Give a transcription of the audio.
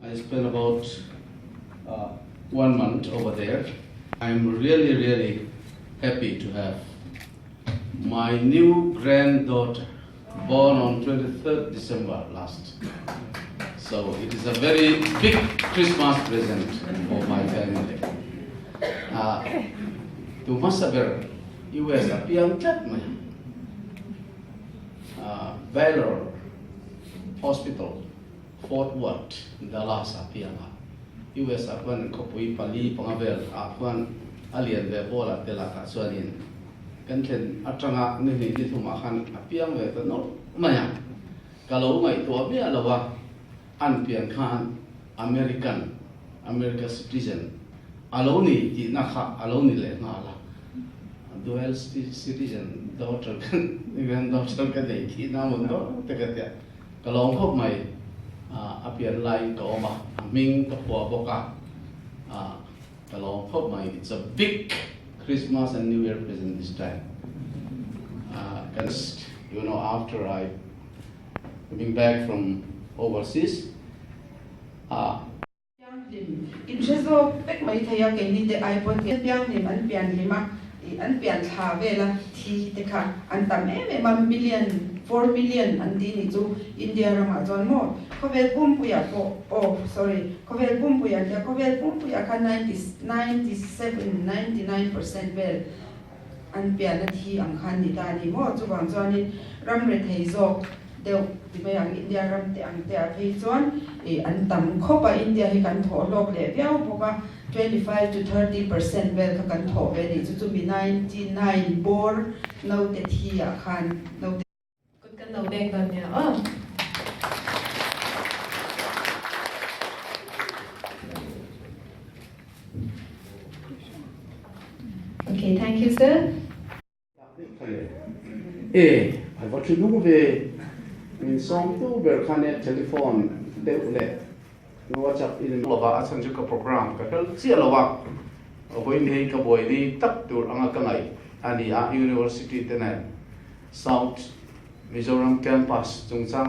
I spent about one month over there. I'm really really happy to have my new granddaughter born on 23rd December last. So it is a very big Christmas present for my family. Uh, tu hmasa ber US a piang tlat mai. Uh, Baylor Hospital Fort Worth, Dallas ah piang a, US ah khuan khawpui pali panga vel ah khuan a lian ve pawl ah te lakah chuanin kan thlen atanga ni hnih ni thum ah khan a piang ve ta nawlh mai a, ka lo ngaihtuah miah lo a, an pian khan American, America citizen, a lo ni tihna kha a lo ni leh nghal a, dual citizen daughter kan granddaughter ka nei tihna mawn dawn te ka tia. Ka lawm khawp mai, a pian laiin ka awm a, a hming ka phuah bawk a, ka lawm khawp mai, it's a big Christmas and New Year present this time. Kan you know after I coming back from overseas, Pianghlim in hre zawk vek mai thei a, keini te ai pawn pianghlim an pianhlim a, ih an pian thla vel a thi te kha an tam em em a, million, four million an ti nih chu India ramah chuan maw khawvel pumpuiah pawh aw sorry khawvel pumpuiah tia khawvel pumpuiah khan 97, 99% vel an pian a thi ang khan ni ta a ni maw? Chuvang chuanin ram rethei zawk deuh ti mai ang India ram te ang te ah phei chuan ih an tam khawp a, India hi kan thawh hlawk leh viau bawk a, 25 to 30% vel kha kan thawh ve nih chu chumi 99 bawr naute thi ah khan naute Kut kan lo beng dawn nia aw. Okay, thank you sir. E, a va thi nung ve. Min sawm tu ber khan e telephone deuh leh WhatsApp in lova a chhan chu ka program ka hrel chiah lo a, vawiin hei ka buai ni tak tur anga ka ngaih a ni a, University te nen South Mizoram Campus chungchang.